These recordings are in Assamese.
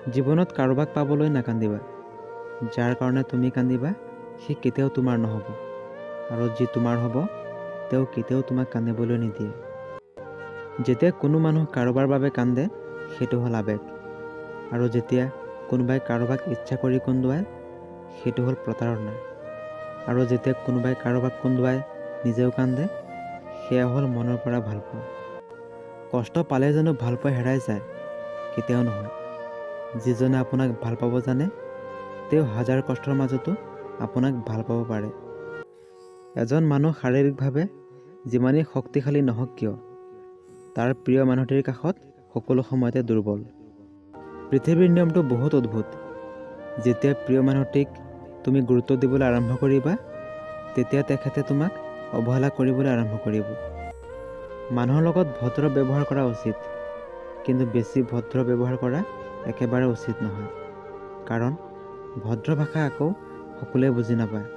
জীৱনত কাৰোবাক পাবলৈ নাকান্দিবা। যাৰ কাৰণে তুমি কান্দিবা সি কেতিয়াও তোমাৰ নহ'ব, আৰু যি তোমাৰ হ'ব তেওঁ কেতিয়াও তোমাক কান্দিবলৈ নিদিয়ে। যেতিয়া কোনো মানুহ কাৰোবাৰ বাবে কান্দে সেইটো হ'ল আৱেগ, আৰু যেতিয়া কোনোবাই কাৰোবাক ইচ্ছা কৰি কন্দুৱায় সেইটো হ'ল প্ৰতাৰণা, আৰু যেতিয়া কোনোবাই কাৰোবাক কন্দুৱাই নিজেও কান্দে সেয়া হ'ল মনৰ পৰা ভালপোৱা। কষ্ট পালে জানো ভালপোৱা হেৰাই যায়? কেতিয়াও নহয়। যিজনে আপোনাক ভাল পাব জানে তেওঁ হাজাৰ কষ্টৰ মাজতো আপোনাক ভাল পাব পাৰে। এজন মানুহ শাৰীৰিকভাৱে যিমানেই শক্তিশালী নহওক কিয়, তাৰ প্ৰিয় মানুহটিৰ কাষত সকলো সময়তে দুৰ্বল। পৃথিৱীৰ নিয়মটো বহুত অদ্ভুত। যেতিয়া প্ৰিয় মানুহটিক তুমি গুৰুত্ব দিবলৈ আৰম্ভ কৰিবা, তেতিয়া তেখেতে তোমাক অৱহেলা কৰিবলৈ আৰম্ভ কৰিব। মানুহৰ লগত ভদ্ৰ ব্যৱহাৰ কৰা উচিত, কিন্তু বেছি ভদ্ৰ ব্যৱহাৰ কৰা একেবাৰে উচিত নহয়, কাৰণ ভদ্ৰ ভাষা আকৌ সকলোৱে বুজি নাপায়।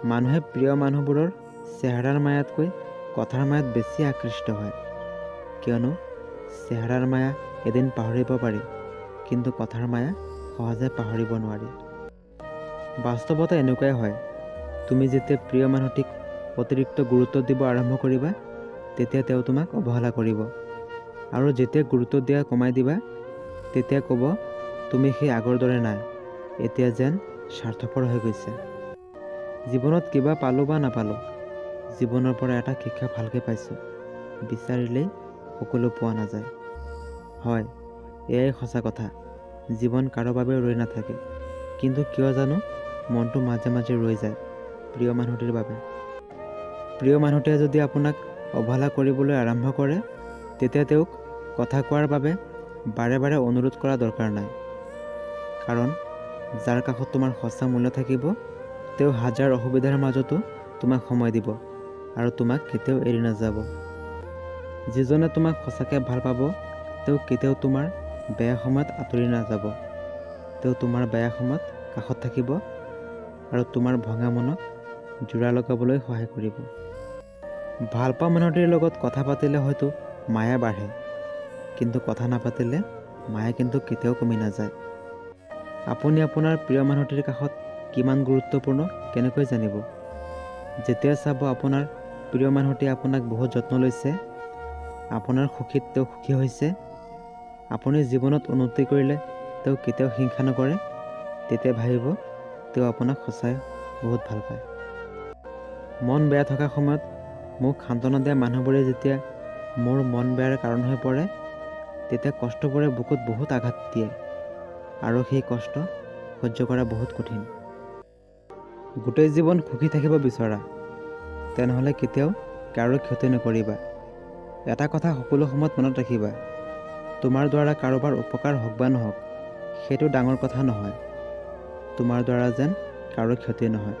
মানুহে প্ৰিয় মানুহবোৰৰ চেহেৰাৰ মায়াতকৈ কথাৰ মায়াত বেছি আকৃষ্ট হয়, কিয়নো চেহেৰাৰ মায়া এদিন পাহৰিব পাৰি, কিন্তু কথাৰ মায়া সহজে পাহৰিব নোৱাৰি। বাস্তৱতে এনেকুৱাই হয়, তুমি যেতিয়া প্ৰিয় মানুহটিক অতিৰিক্ত গুৰুত্ব দিব আৰম্ভ কৰিবা, তেতিয়া তেওঁ তোমাক অৱহেলা কৰিব, আৰু যেতিয়া গুৰুত্ব দিয়া কমাই দিবা, তেতিয়া ক'ব তুমি সেই আগৰ দৰে নাই, এতিয়া যেন স্বাৰ্থপৰ হৈ গৈছে। জীৱনত কিবা পালোঁ বা নাপালোঁ, জীৱনৰ পৰা এটা শিক্ষা ভালকৈ পাইছোঁ, বিচাৰিলেই সকলো পোৱা নাযায়। হয়, এয়াই সঁচা কথা। জীৱন কাৰো বাবে ৰৈ নাথাকে, কিন্তু কিয় জানো মনটো মাজে মাজে ৰৈ যায় প্ৰিয় মানুহটিৰ বাবে। প্ৰিয় মানুহটোৱে যদি আপোনাক অৱহেলা কৰিবলৈ আৰম্ভ কৰে, তেতিয়া তেওঁক কথা কোৱাৰ বাবে বাৰে বাৰে অনুৰোধ কৰা দৰকাৰ নাই, কাৰণ যাৰ কাষত তোমাৰ সঁচা মূল্য থাকিব, তেওঁ হাজাৰ অসুবিধাৰ মাজতো তোমাক সময় দিব আৰু তোমাক কেতিয়াও এৰি নাযাব। যিজনে তোমাক সঁচাকৈ ভাল পাব, তেওঁ কেতিয়াও তোমাৰ বেয়া সময়ত আঁতৰি নাযাব। তেওঁ তোমাৰ বেয়া সময়ত কাষত থাকিব আৰু তোমাৰ ভঙা মনক জোৰা লগাবলৈ সহায় কৰিব। ভালপোৱা মানুহটিৰ লগত কথা পাতিলে হয়তো মায়া বাঢ়ে, কিন্তু কথা নাপাতিলে মায়া কিন্তু কেতিয়াও কমি নাযায়। আপুনি আপোনাৰ প্ৰিয় মানুহটিৰ কাষত কিমান গুৰুত্বপূৰ্ণ কেনেকৈ জানিব? যেতিয়া চাব আপোনাৰ প্ৰিয় মানুহটিয়ে আপোনাক বহুত যত্ন লৈছে, আপোনাৰ সুখীত তেওঁ সুখী হৈছে, আপুনি জীৱনত উন্নতি কৰিলে তেওঁ কেতিয়াও হিংসা নকৰে, তেতিয়া ভাবিব তেওঁ আপোনাক সঁচাই বহুত ভাল পায়। মন বেয়া থকা সময়ত মোক সান্তনা দিয়া মানুহবোৰে যেতিয়া মোৰ মন বেয়াৰ কাৰণ হৈ পৰে, তেতিয়া কষ্টবোৰে বুকুত বহুত আঘাত দিয়ে, আৰু সেই কষ্ট সহ্য কৰা বহুত কঠিন। গোটেই জীৱন সুখী থাকিব বিচৰা, তেনেহ'লে কেতিয়াও কাৰো ক্ষতি নকৰিবা। এটা কথা সকলো সময়ত মনত ৰাখিবা, তোমাৰ দ্বাৰা কাৰোবাৰ উপকাৰ হওক বা নহওক সেইটো ডাঙৰ কথা নহয়, তোমাৰ দ্বাৰা যেন কাৰো ক্ষতি নহয়।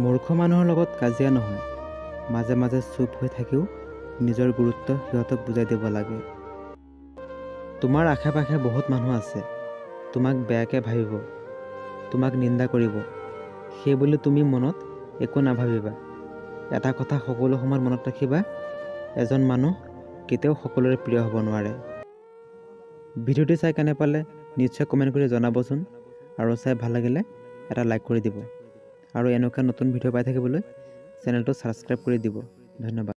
মূৰ্খ মানুহৰ লগত কাজিয়া নহয়, মাজে মাজে চুপ হৈ থাকিও নিজৰ গুৰুত্ব সিহঁতক বুজাই দিব লাগে। তোমাৰ আশে পাশে বহুত মানুহ আছে, তোমাক বেয়াকৈ ভাবিব, তোমাক নিন্দা কৰিব, সেইবুলি তুমি মনত একো নাভাবিবা। এটা কথা সকলো সময়ত মনত ৰাখিবা, এজন মানুহ কেতিয়াও সকলোৰে প্ৰিয় হ'ব নোৱাৰে। ভিডিঅ'টি চাই কেনে পালে নিশ্চয় কমেণ্ট কৰি জনাবচোন, আৰু চাই ভাল লাগিলে এটা লাইক কৰি দিব, আৰু এনেকুৱা নতুন ভিডিঅ' পাই থাকিবলৈ চেনেলটো ছাবস্ক্ৰাইব কৰি দিব। ধন্যবাদ।